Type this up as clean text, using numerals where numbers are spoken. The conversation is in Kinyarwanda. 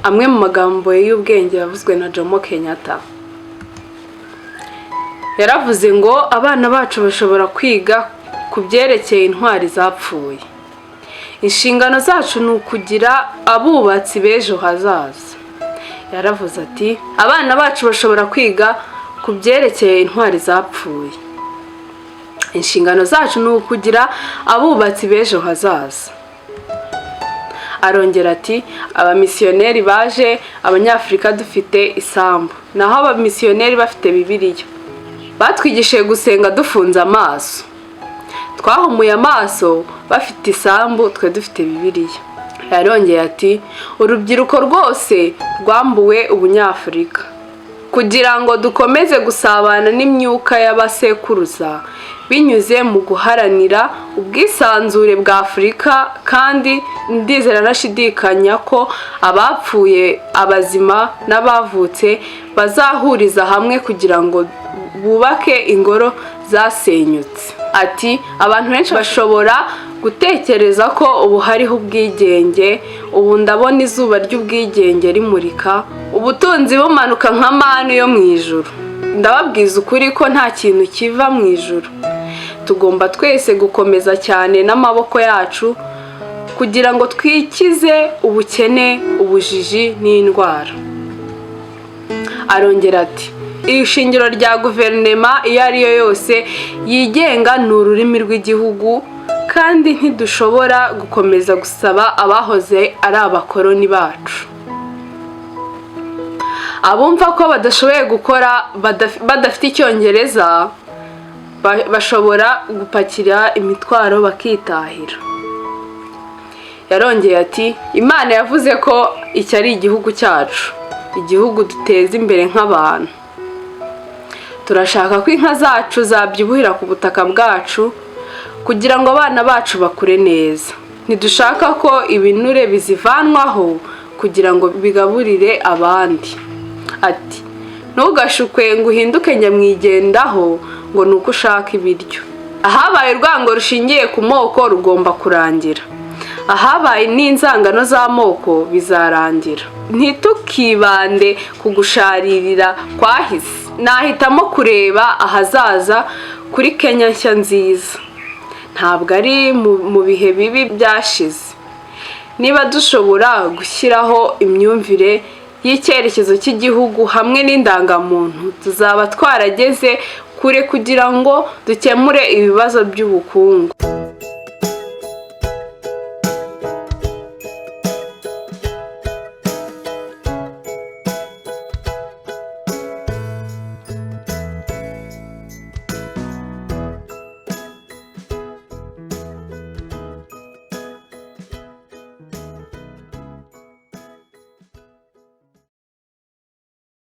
Amwe mu magambo y'ubwenge yavuzwe na Jomo Kenyatta, yaravuze ngo: "Abana bacu bashobora kwiga ku byerekeye intwari zapfuye. Inshingano zacu ni ukugira abubatsi b'ejo hazaza." Yaravuze ati: "Abana bacu bashobora kwiga ku byerekeye intwari zapfuye. Inshingano zacu ni ukugira abubatsi b'ejo hazaza." Arongera ati: "Abamisiyoneri baje Abanyafurika dufite isambu, naho abamisiyoneri bafite Bibiliya. Batwigishije gusenga dufunze amaso. Twahumuye amaso. Bafite isambu, twe dufite Bibiliya." Yarongeye ati: "Urubyiruko rwose rwambuwe ubunyafurika kugira ngo dukomeze gusabana n'imyuka y'abasekuruza binyuze mu guharanira ubwisanzure bwa Afurika. Kandi ndizera ntashidikanya ko abapfuye, abazima n'abavutse bazahuriza hamwe kugira ngo bubake ingoro zasenyutse." Ati: "Abantu benshi bashobora gutekereza ko ubu hariho ubwigenge. Ubu ndabona izuba ry'ubwigenge rimurika, ubutunzi bumanuka nka manu yo mu ijuru. Ndababwiza ukuri ko nta kintu kiva mu ijuru. Tugomba twese gukomeza cyane n'amaboko yacu kugira ngo twikize ubukene, ubujiji n'indwara." Arongera ati: "Ishingiro rya guverinoma iyo ari yo yose yigenga ni ururimi rw'igihugu, kandi ntidushobora gukomeza gusaba abahoze ari abakoloni bacu, abumva ko badashoboye gukora badafite Icyongereza, bashobora gupakira imitwaro bakitahira." Yarongeye ati: "Imana yavuze ko iki ari igihugu cyacu, igihugu duteza imbere nk'abantu. Turashaka ko inka zacu zabyibuhira ku butaka bwacu kugira ngo abana bacu bakure neza. Ntidushaka ko ibinure bizivanwaho kugira ngo bigaburire abandi." Ati: "Ntugashukwe ngo uhinduke nyamwigendaho ngo ni uko ushaka ibiryo. Ahabaye urwango rushingiye ku moko rugomba kurangira. Ahabaye n'inzangano z'amoko bizarangira. Ntitukibande ku gusharirira kwahise. Nahitamo kureba ahazaza kuri Kenya nshya nziza, ntabwo ari mu bihe bibi byashize. Niba dushobora gushyiraho imyumvire y'icyerekezo cy'igihugu hamwe n'indangamuntu, tuzaba twarageze kure kugira ngo dukemure ibibazo by'ubukungu."